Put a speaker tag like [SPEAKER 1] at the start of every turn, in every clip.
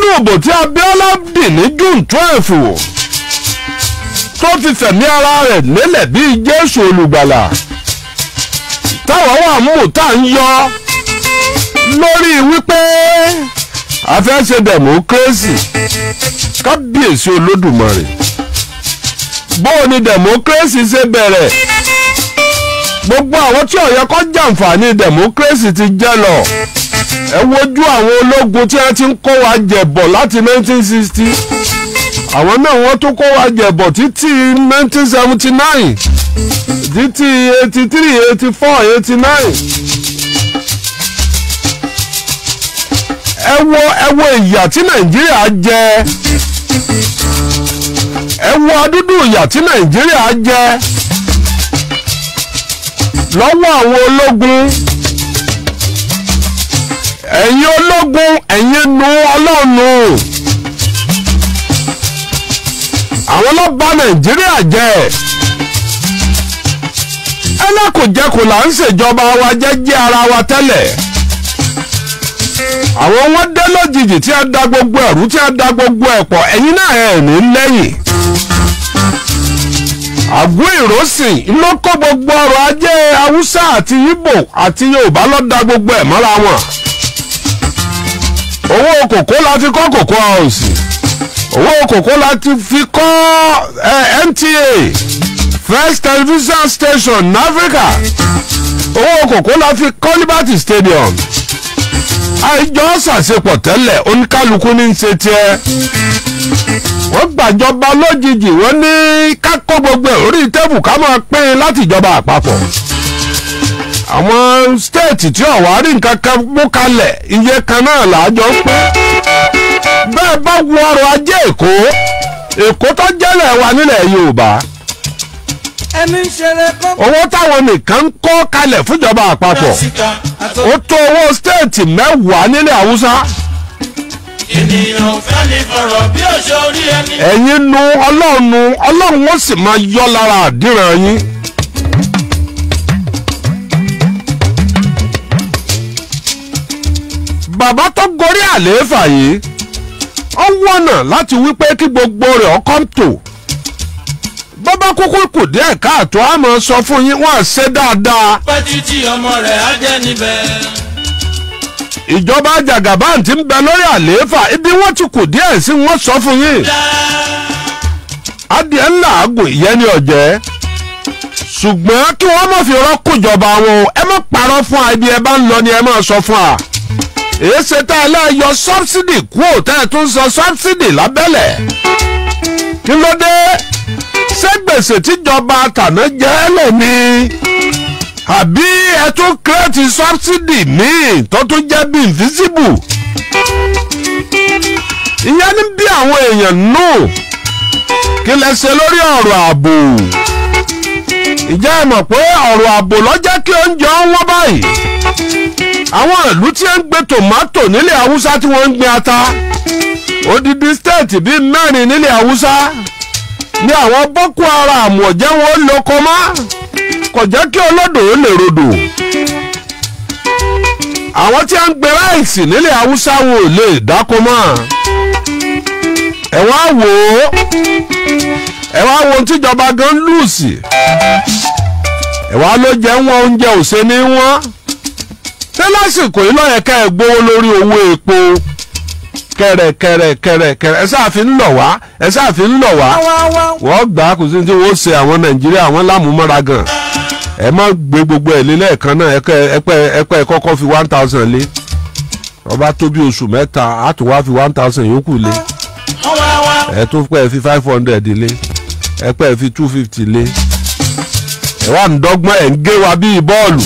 [SPEAKER 1] Nínú ìbò tí Abíọ́lá dì ní June 12 tó fi fẹ̀mí ara rẹ̀ lélẹ̀ bíi Jésù olùgbàlà, táwọn wà mú tá à ń yọ lórí wípé a fẹ́ ṣe democracy. Kábíyèsí Olódùmarè, bóò ni democracy ṣe bẹ̀rẹ̀? Gbogbo àwọn tí ó yẹ kó jàǹfààní democracy ti jẹ́ lọ. Ẹ wojú àwọn ológun tí wọ́n ti ń kó wa jẹ̀bọ̀ láti 1960, àwọn náà wọ́n tún kó wa jẹ̀bọ̀ títí 1979, títí 83, 84, 89. Ẹ wo ìyà tí Nàìjíríà jẹ, ẹ wo adúdú ìyà tí Nàìjíríà jẹ lọ́wọ́ àwọn ológun. Ẹ̀yin ológun, ẹ̀yin nu ọlọ́run, àwọn ló bà Nàìjíríà jẹ́. Ẹlẹ́kùnjẹkùn là ń ṣèjọba wa jẹ́jẹ́ ara wa tẹ́lẹ̀. Àwọn wọn dé lójijì tí a da gbogbo ẹ̀rú, tí a da gbogbo ẹ̀pọ̀. Ẹ̀yin náà ẹ̀ ní lẹ́yìn. Àgọ́ ìrọ́sìn ló kó gbogbo ọrọ̀ ajé Haúsá àti Ìgbò àti Yorùbá ló da gbogbo ẹ̀ mọ́ra wọn. Owó kòkó la fi kọ́ Cocoa House, owó kòkó la ti fi kọ́ NTA, first television station ní Africa, owó kòkó la fi kọ́ Liberty Stadium. Àìjọ ṣàṣepọ̀ tẹ́lẹ̀, oníkálukú ní í ṣe tiẹ̀. Wọ́n gbàjọba lójijì, wọ́n ní ká kó gbogbo ẹ̀ orí tẹ́bù ká máa pín in láti ìjọba àpapọ̀. Àwọn stéètì tí ọ̀wá rí nǹkan kan mú kalẹ̀, iye kan náà làájọ ń pín. Bẹ́ẹ̀ bá wo ọrọ̀ ajé Èkó, Èkó tó jẹ́lẹ̀ wa nílẹ̀ Yorùbá, owó táwọn nìkan ń kó kalẹ̀ fúnjọba àpapọ̀ ó tó owó stéètì 10 nílẹ̀ Haúsá. Ẹ̀yin nu ọlọ́run, ọlọ́run ó sì máa yọ lára àdìrán yín. Bàbá tó gorí àlééfà yìí ó wọ̀nà láti wípé kí gbogbo rẹ̀ ọkọ̀ tò. Bàbá kúkú kù díẹ̀ káàtó, á máa sọ fún yín, wọ́n á ṣe dáadáa.
[SPEAKER 2] Pẹ́ títí ọmọ rẹ̀ á jẹ́ níbẹ̀.
[SPEAKER 1] Ìjọba Jagaban ti ń bẹ lórí àlééfà, ibi wọ́n ti kù díẹ̀ sí wọ́n sọ fún yín. Adìẹ ńlá àgùn ìyẹn ni ọ̀jẹ́, ṣùgbọ́n kí wọ́n má fi rọ́kùjọba wọn o. Ẹ má parọ́ fún wa, ibi ẹ bá ń lọ ni ẹ má sọ fún wa. Èyí ṣe tá ẹ lẹ́ yọ sọ́bsidì kúò, tẹ́ ẹ tún sọ sọ́bsidì lábẹ́lẹ̀. Kí ló dé? Ṣé gbèsè tíjọba tàná jẹ́ lè ní? Àbí ẹ tún kírẹ́tì sọ́bsidì míì tó tún jẹ́ bí invisible? Ìyẹn ní bí àwọn èèyàn nù. Kí lẹ ṣe lórí ọ̀rọ̀ ààbò? Ìjẹ́ ẹ mọ̀ pé ọ̀rọ̀ ààbò ló jẹ́ kí oúnjẹ wọ́n báyìí? Àwọn ìlú tí ń gbé tòmátò nílẹ̀ Haúsá tí wọ́n ń gbin ata, odidi stéètì bíi 4 nílẹ̀ Haúsá ní àwọn Boko Haram ọ̀jẹ̀ wọn lóko mọ́, kò jẹ́ kí olódò ó lè rodò. Àwọn tí ń gbé ráìsì nílẹ̀ Haúsá wọn ò lè dáko mọ́. Ẹ wá wò ó, ẹ wá wo tíjọba gan lùsì, ẹ wá ló jẹ́ wọn oúnjẹ ò ṣe ní wọ́n. Ṣé lásìkò yìí ló yẹ ká ẹ gbówó lórí owó epo? Kẹ̀rẹ̀kẹ̀rẹ̀kẹ̀rẹ̀ ẹ sáà fi ń lọ̀ wá, ẹ sáà fi ń lọ̀ wá. Wọ́n gbà á, kò sí tí wọ́n ṣe àwọn Nàìjíríà, àwọn lámúmọ́ra gan. Ẹ má gbé gbogbo ẹ̀ lé lẹ́ẹ̀kan náà, ẹ pẹ́ ẹ kọ́kọ́ fi 1000 lé. Ọba tó bí oṣù mẹ́ta, á tún wá fi 1000 yòókù lé. Ẹ tún pẹ́ fi 500 lé, ẹ pẹ́ fi 250 lé. Ẹ wá ń dọ́gbọ́n, ẹ̀ ń gé wa bíi bọ́ọ̀lù.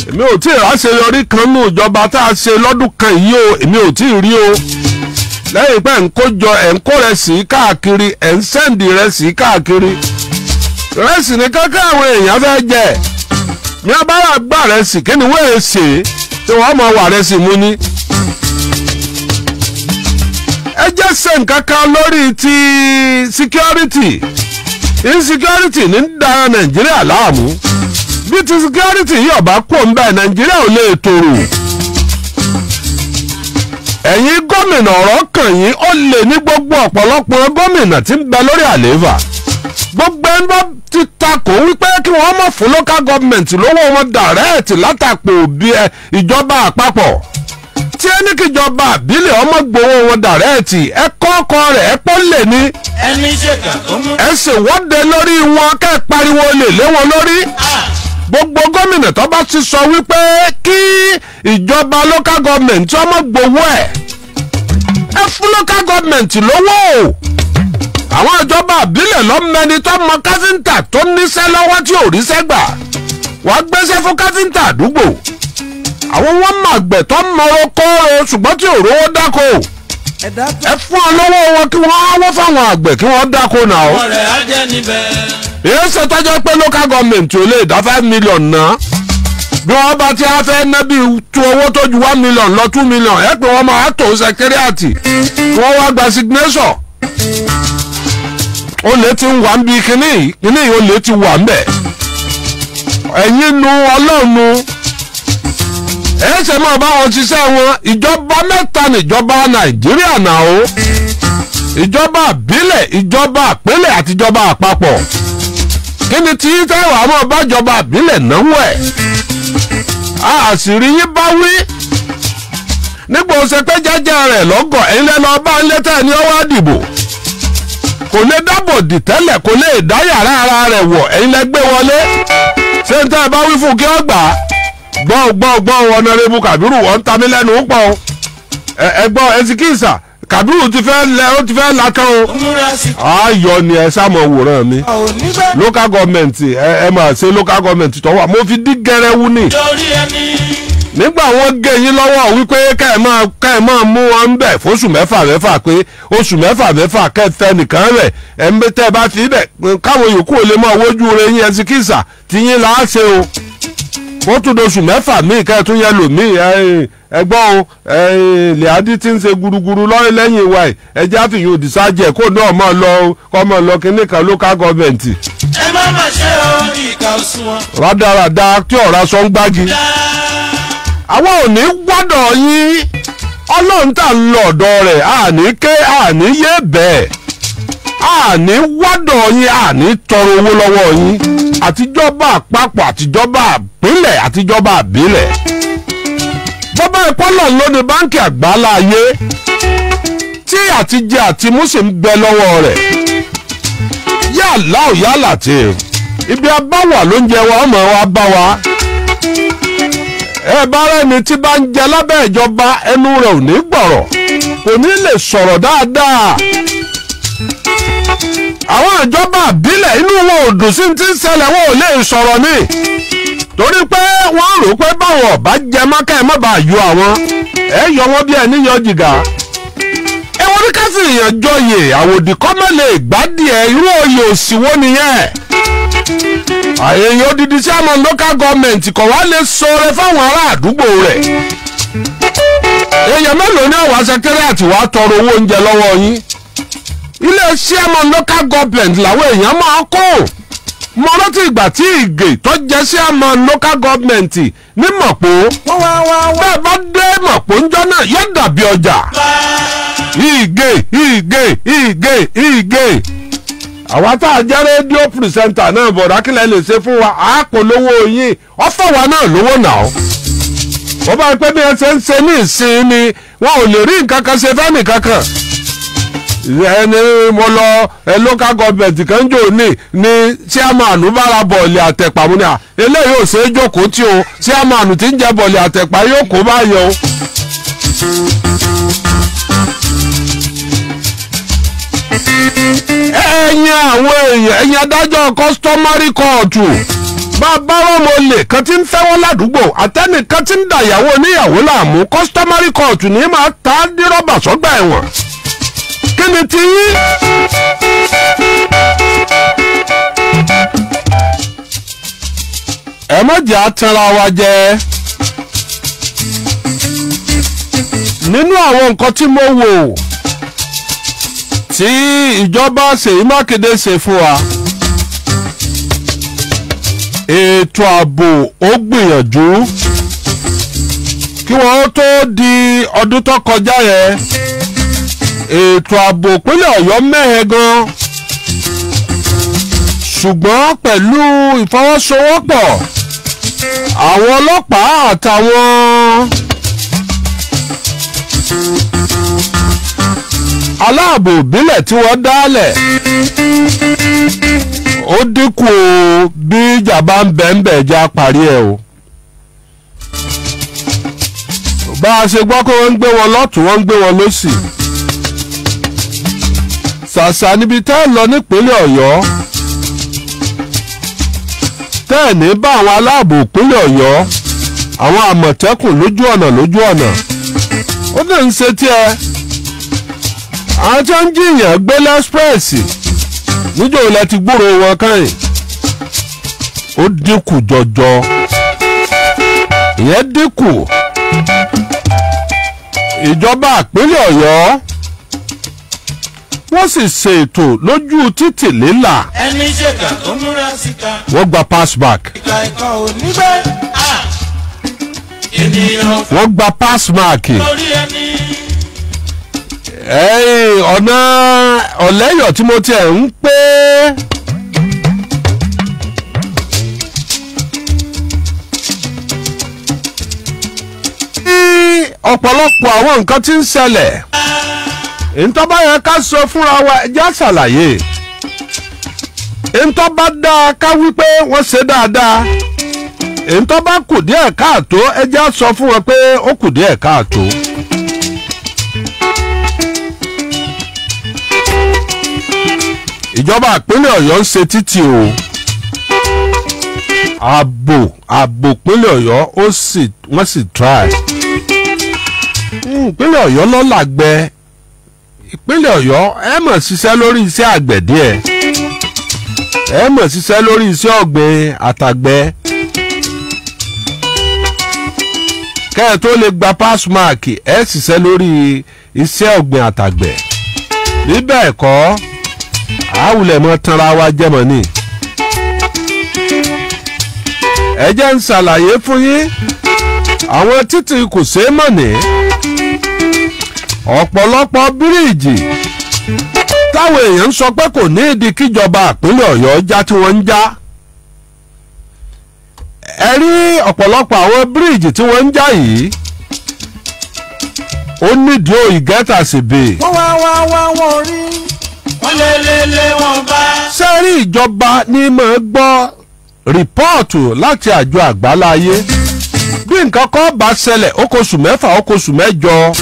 [SPEAKER 1] Èmi ò tí ì ráṣeyọrí kan nù ìjọba tá a ṣe lọ́dún kan yìí o, èmi ò tí ì rí o. Lẹ́yìn pé ẹ̀ ń kójọ, ẹ̀ ń kó rẹ̀ sí káàkiri, ẹ̀ ń sẹ́ǹdì rẹ̀ sí káàkiri. Rẹ́sì ní kankan àwọn èèyàn fẹ́ jẹ. Ní abára gbà rẹsì, kí ni wọ́n ẹ̀ ṣe tí wọ́n mọ̀ wà rẹsì mú ni. Ẹ jẹ́ ṣe nǹkan kan lórí ti security. Insecurity ní ń da Nàìjíríà láàmú. Bí ti security yìí ọba kò ń bẹ, Nàìjíríà ò lè tòrò. Ẹ̀yin Gómìnà ọ̀rọ̀ kàn yín, ó lè ní gbogbo ọ̀pọ̀lọpọ̀ gómìnà tí ń bẹ lórí àlééfà. Gbogbo ẹni bá ti takò wípé kí wọ́n mọ̀ fún local government lówó wọn direct látàpọ̀ òbí ẹ ìjọba àpapọ̀, tí ẹni kíjọba àbílẹ̀ ọmọ gbowó wọn direct, ẹ kọ́kọ́ rẹ̀ ẹ pọ́ lè ní.
[SPEAKER 2] Ẹni ṣèkà tó mú.
[SPEAKER 1] Ẹ ṣèwọ́de lórí wọn, kẹ́ ẹ pariwo lè lé wọn lórí. Gbogbo gómìnà tó bá ti sọ wípé kí ìjọba local government ọmọ gbowó ẹ̀, ẹ fún local government lówó o. Àwọn ìjọba àbílẹ̀ lọ́mọẹni tó mọ káfíńtà tó níṣẹ́ lọ́wọ́ tí ò ríṣẹ́ gbà, wàá gbéṣẹ́ fún káfíńtà àdúgbò. Àwọn wọn màgbẹ̀ tó mọ̀rọ̀ kóró ṣùgbọ́n tí ò rówó dáko, ẹ fún ọ lọ́wọ́ wọn kí wọ́n áwọ́ fáwọn àgbẹ̀ kí wọ́n dáko náà.
[SPEAKER 2] Ọmọ rẹ̀ á jẹ́ níbẹ̀.
[SPEAKER 1] Èyí ṣe tọ́jọ́ pé local government ò lè dá 5 million ná. Bí wọ́n bá ti á fẹ́ ná bí tu owó tó ju 1 million lọ, 2 million, ẹ pé wọ́n máa tó secretariat kí wọ́n wá gba signature. Olè ti ń wà ń bi kínní yìí, kínní yìí, olè ti wà ń bẹ̀. Ẹ̀yin nu ọlọ́run, ẹ ṣe máa bá wọn ṣiṣẹ́ wọn. Ìjọba mẹ́ta níjọba Nàìjíríà náà o: ìjọba àbílẹ̀, ìjọba àpínlẹ̀ àti ìjọba àpapọ̀. Kí ni tí tẹ́wàá máa bájọba àbílẹ̀ náwó ẹ̀? Àṣírí yín bá wí nígbà ó ṣe pé jẹ́jẹ́ rẹ̀ lọ́gọ̀. Ẹ̀yin lẹ́nu ọba ńlẹ́tẹ̀ ni ó wá dìbò, kò lè dábò dì tẹ́lẹ̀, kò lè dá yàrá ara rẹ̀ wọ̀. Ẹ̀yin lẹ gbé wọlé. Ṣé n tẹ́ ẹ bá wí fún kí ó gbà á? Gbọ́, gbọ́, gbọ́. Honourable Kàbírù, wọ́n ń ta mí lẹ́nu pọ̀ o. Ẹ gbọ́, ẹsikísà Kàbírù ti fẹ́ lẹ, ó ti fẹ́ lakán o.
[SPEAKER 2] Ó múra sí
[SPEAKER 1] Ayọ̀ ni ẹ sáà mọ̀ wòran mi.
[SPEAKER 2] Ò ní bẹ́ẹ̀.
[SPEAKER 1] Local government, ẹ máa ṣe local government tó wà, mo fi dí gẹrẹwu ni.
[SPEAKER 2] Torí ẹni.
[SPEAKER 1] Nígbà wọn gé yín lọ́wọ́ wípé kẹ́ ẹ máa mú wọn ń bẹ̀ fóṣù mẹ́fà mẹ́fà, pé oṣù mẹ́fà mẹ́fà kẹ́ ẹ fẹ́ nìkan rẹ̀ ẹ̀ ń bẹ, tẹ́ ẹ bá fi bẹ̀ káwọn yòókù ò lè máa wojú rẹ yín. Ẹsikísà tí yín là á ṣe o. Ó tún doṣù 6 míì kẹ́ ẹ tún yẹ lòmíì. Ẹ gbọ́ o, lẹ́àdí tí ń ṣe guruguru lọ́rẹ́ lẹ́yìn wa ẹ̀, ẹ jẹ́ àfihàn òdìsájẹ̀ kó náà máa lọ, kọ́ máa lọ kínní kan local government.
[SPEAKER 2] Ẹ má má ṣe o, ìkà òsùnwọ̀n.
[SPEAKER 1] Rádaràda tí ọ̀rá sọ ń gbági. Àwọn ò ní wádọ̀ yín. Ọlọ́run tá ń lọ ọ̀dọ̀ rẹ̀, àní ké, àní yé bẹ́ẹ̀, àní wádọ̀ yín, àní tọrọ owó lọ́wọ́ yín, àtijọba àpapọ̀, àtijọba àpínlẹ̀, àtijọba àbílẹ̀. Bọ́bá ìpọ́nlọ̀ ló ní báńkì àgbáńlá ayé tí àtijẹ àti mú sì ń bẹ lọ́wọ́ rẹ̀. Yàlá ò yálà tí ibi abáwà ló ń jẹ wa, ọmọ wa bá wa. Ẹ bá rẹ́ni tí bá ń jẹ lábẹ́ ìjọba, ẹnu rẹ̀ ò ní gbọ̀rọ̀, kò ní lè sọ̀rọ̀ dáadáa. Àwọn ìjọba àbílẹ̀, inú wọn ò dùn sí ti ń ṣẹlẹ̀, wọn ò lè sọ̀rọ̀ ní torí pé wọ́n rò pé báwọn ọ̀bá jẹ mọ́kẹ́ ẹ̀ má bàa yọ àwọn, ẹ yọ wọn bí ẹni yọ jìgà. Ẹ wọ́n ní ká sì yàn jọyè àwòdì kọ́mọ́ lè gbádìí ẹ. Irú oyè òsìwò nìyẹn? Àyèyàn odidi chairman local government kò wá lè sọ̀rọ̀ fáwọn ará àdúgbò rẹ̀. Èèyàn mélòó ní àwọn secretariat wàá tọrọ owó oúnjẹ lọ́wọ́ yín? Ilé chairman local government làwọn èèyàn máa kó. Mo rántí ìgbà tí Ìgè tó jẹ́ chairman local government ní Mọ̀pó.
[SPEAKER 2] Wọ́n wá wá wá.
[SPEAKER 1] Bẹ́ẹ̀ bá dé Mọ̀pó ńjọ́ náà, yóò dàbí ọjà. Ìgè, Ìgè, Ìgè, Ìgè. Àwa tá a jẹ́ rédíò presenter náà, bọ̀dá, kílẹ̀ lè ṣe fún wa? Á polówó yín, ọ̀fọ̀ wa náà lówó náà. Wọ́n bá pẹ́ bí ẹ ṣe ń ṣe ní ìsìn ni, wọn ò lè rí nǹkan kan ṣe fẹ́mi kankan. Ẹni mo lọ ẹ local government kan jò ní chairman bára bọ̀ọ̀lì àtẹ̀pà mú ni à, eléyìí ò ṣe é jókòó tí o. Chairman tí ń jẹ bọ̀ọ̀lì àtẹ̀pà yóò kó báyọ̀ o. Ẹ̀yin àwọn èèyàn, ẹ̀yin adájọ́ customary court, bàbá ọmọ olè kan tí ń fẹ́wọ́ ládùúgbò, àtẹnìkan tí ń dàyàwó oníyàwó láàmú, customary court ní máa ta á dírọ́bà sọ́gbà ẹ̀wọ̀n. Kí ni ti yín? Ẹ má jẹ́ àtànra wa jẹ. Nínú àwọn nǹkan tí mo wò tí ìjọba Ṣèyí Mákindé ṣe fún wa, ètò ààbò, ó gbìyànjú. Kí wọ́n tó di ọdún tó kọjá yẹn, ètò ààbò ìpínlẹ̀ Ọ̀yọ́ mẹ́hẹ gan, ṣùgbọ́n pẹ̀lú ìfọwọ́sowọ́pọ̀ àwọn ọlọ́pàá àtàwọn aláàbò ìbílẹ̀ tí wọ́n dálẹ̀, ó dínkù bí ìjàmbá ń bẹ̀ ń bẹ̀ já parí ẹ̀ o. Bá a ṣe gbọ́ pé wọ́n ń gbé wọn lọ́tún, wọ́n ń gbé wọn lọ́sì. Ṣàṣà níbi tẹ́ ẹ lọ nípínlẹ̀ Ọ̀yọ́ tẹ́ ẹ̀ ní bá àwọn aláàbò ìpínlẹ̀ Ọ̀yọ́, àwọn àmọ̀tẹ́kùn lójú ọ̀nà lójú ọ̀nà. Ó dẹ̀ ń ṣe tiẹ̀. Àwọn tí wọ́n ń jiyàn gbé lẹ́sprẹ́ẹ̀sì níjọ́ ilẹ̀ ti gbúròó wọn kẹ́yìn. Ó dínkù jọjọ. Ìyẹn dínkù. Ìjọba ìpínlẹ̀ Ọ̀yọ́ wọ́n sì ṣe ètò lójú títì lílà.
[SPEAKER 2] Ẹni ṣèkà tó múra síta.
[SPEAKER 1] Wọ́n gba pass mark.
[SPEAKER 2] Ìka ẹ̀kọ́ ò ní bẹ́ẹ̀. Ènìyàn
[SPEAKER 1] Wọ́n gba pass mark.
[SPEAKER 2] lórí ẹni.
[SPEAKER 1] Ẹ̀yìn ọ̀nà ọ̀lẹ́yọ̀ tí mo tiẹ̀ ń pé. Ní ọ̀pọ̀lọpọ̀ àwọn nǹkan tí ń ṣẹlẹ̀, ntọ́ bá yẹ ká sọ fúnra wa, ẹ jẹ́ á ṣàlàyé. Ntọ́ bá dáa, ká wí pé wọ́n ṣe dáadáa. Ntọ́ bá kù díẹ̀ káàtó, ẹ jẹ́ á sọ fún wọn pé ó kù díẹ̀ káàtó. Ìjọba ìpínlẹ̀ Ọ̀yọ́ ń ṣe títì o. Ààbò ìpínlẹ̀ Ọ̀yọ́ ó sì wọ́n sì try. Ìpínlẹ̀ Ọ̀yọ́ lọ́làgbẹ́. Ìpínlẹ̀ Ọ̀yọ́, ẹ mọ̀ ṣiṣẹ́ lórí iṣẹ́ àgbẹ̀ díẹ̀, ẹ mọ̀ ṣiṣẹ́ lórí iṣẹ́ ọ̀gbìn àtàgbẹ̀ kẹ́ ẹ tó lè gba pass mark. Ẹ ṣiṣẹ́ lórí iṣẹ́ ọ̀gbìn àtàgbẹ̀. Bí bẹ́ẹ̀ kọ́, àwùlẹ̀ mọ́ tanra wa jẹ́mọ̀ ni. Ẹ jẹ́ ń ṣàlàyé fún yín, àwọn títì kò ṣeé mọ̀ ní ọ̀pọ̀lọpọ̀ bíríìjì táwọn èèyàn ń sọ pé kò ní ìdí kíjọba ìpínlẹ̀ Ọ̀yọ́ já tí wọ́n ń já. Ẹ rí ọ̀pọ̀lọpọ̀ àwọn bíríìjì tí wọ́n ń já yìí, ó nídìí ó ìgẹ́ta sì bè.
[SPEAKER 2] Wọ́n wá wá wá, wọ́n rí. Wọ́n lé lé lé, wọ́n bá.
[SPEAKER 1] Ṣé rí, ìjọba ní máa gbọ́ report láti àjọ àgbáláyé. Bí nǹkan kan bá ṣẹlẹ̀, ó kó oṣù 6, ó kó oṣù 8,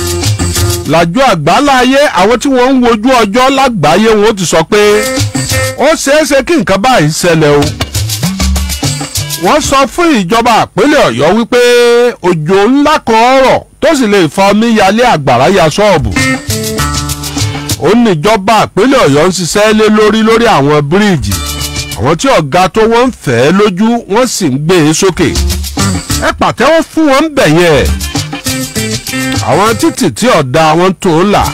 [SPEAKER 1] làjọ àgbáláyé, àwọn tí wọ́n ń wojú ọjọ́ lágbàáyé, wọn ó ti sọ pé ó ṣeéṣe kí nǹkan báyìí ṣẹlẹ̀ o. Wọ́n sọ fún ìjọba ìpínlẹ̀ Ọ̀yọ́ wípé òjò ńlá kan rọ̀ tó sì lè fa omi yalé àgbàrá ya ṣọ́ọ̀bù. Ó ní ìjọba ìpínlẹ̀ Ọ̀yọ́ ń ṣiṣẹ́ lé lórí àwọn bíríìjì, àwọn tí ọ̀gá tó wọ́n ń fẹ́ lójú, wọ́n sì ń gbé e sókè. Ẹ pàtẹ́wọ́ fún wọn ń bẹ̀ yẹn. Àwọn títì tí ọ̀dà wọn tó là,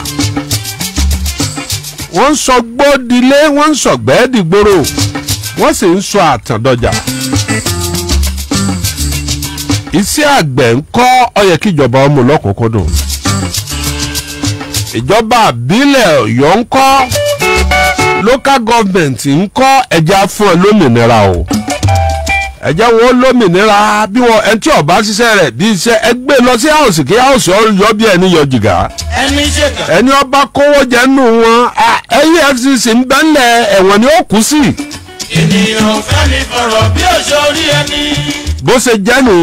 [SPEAKER 1] wọ́n ń sọ gbódilé, wọ́n ń sọ̀gbẹ́ dìgboro, wọ́n sì ń sọ àtàndọ̀jà. Iṣẹ́ àgbẹ̀ ń kọ́, ó yẹ kí ìjọba ọmọ lọ́kùnkúndùn. Ìjọba àbílẹ̀ Ọ̀yọ́ ń kọ́, local government ń kọ́, ẹja fún ẹ lómìnira o. Ẹjẹ́ wọn lómìnira bí wọn. Ẹni tí ó bá ṣiṣẹ́ rẹ̀ bí iṣẹ́, ẹ gbé lọ sí house kí house yọ bí ẹni yọ jìgá.
[SPEAKER 2] Ẹni ṣèkà.
[SPEAKER 1] Ẹni ọba kówó jẹ nù wọn, EFCC ń bẹ́ńlẹ̀, ẹ̀wọ̀n ni ó kú sí.
[SPEAKER 2] Ènìyàn fẹ́ ní fọ̀rọ̀ bí òṣòrí ẹni.
[SPEAKER 1] Bó ṣe jẹ́nu.